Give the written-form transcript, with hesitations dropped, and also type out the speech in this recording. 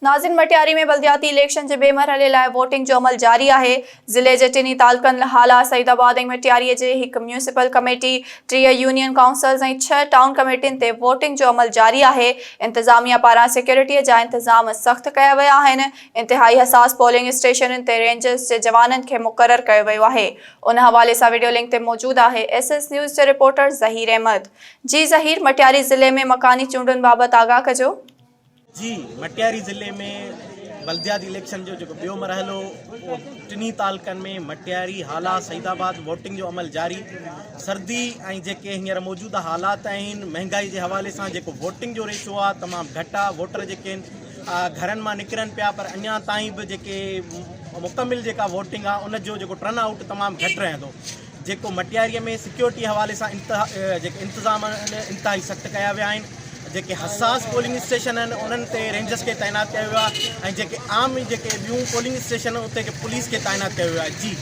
ناظرين مٽياري ۾ بلدياتي اليڪشن جي ٻئي مرحلي لاء ووٽنگ جو عمل جاري آهي. ضلعي جي ٽنهي تعلقن هالا، سعيد آباد ۽ مٽياري جي هڪ ميونسپل ڪميٽي، 30 يونين ڪائونسلز ۽ ڇهه ٽائون ڪميٽين تي ووٽنگ جو عمل جاري آهي. انتظاميا پاران سيڪيورٽي جا انتظام سخت ڪيا ويا آهن. انتهائي حساس پولنگ اسٽيشنن تي رينجرز جي جوانن کي مقرر ڪيو ويو آهي. ان حوالي سان وڊيو لنڪ تي موجود آهي ايس ايس نيوز جي رپورٽر ظهير احمد. جي ظهير مٽياري ضلعي ۾ مڪاني چونڊن بابت آگاهه ڪجو. جي مٽياري ضلعي ۾ بلدياتي اليڪشن جو جيڪو ٻيو مرحلو اهو ٽنهي تعلقن ۾ مٽياري، هالا، سعيد آباد ووٽنگ جو عمل جاري، سردي ۽ جيڪي هينئر موجوده حالات آهن مهنگائي جي حوالي سان جيڪو ووٽنگ جو ريشو آهي تمام گهٽ آهي ووٽر جيڪي آهن گهرن مان نڪرن پيا پر اڃا تائين به جيڪي مڪمل جيڪا ووٽنگ آهي ان جو جيڪو ٽرن آئوٽ تمام گهٽ رهي ٿو جيڪو مٽياري ۾ سيڪيورٽي حوالي سان جيڪي انتظام آهن انتهائي سخت ڪيا ويا آهن جيڪي حساس پولنگ اسٽيشن آهن انهن تي رينجرس کي تعينات ڪيو ويو آهي ۽ جيڪي عام جيڪي ٻيون پولنگ اسٽيشن آهن اتي پوليس کي تعينات ڪيو ويو آهي جي.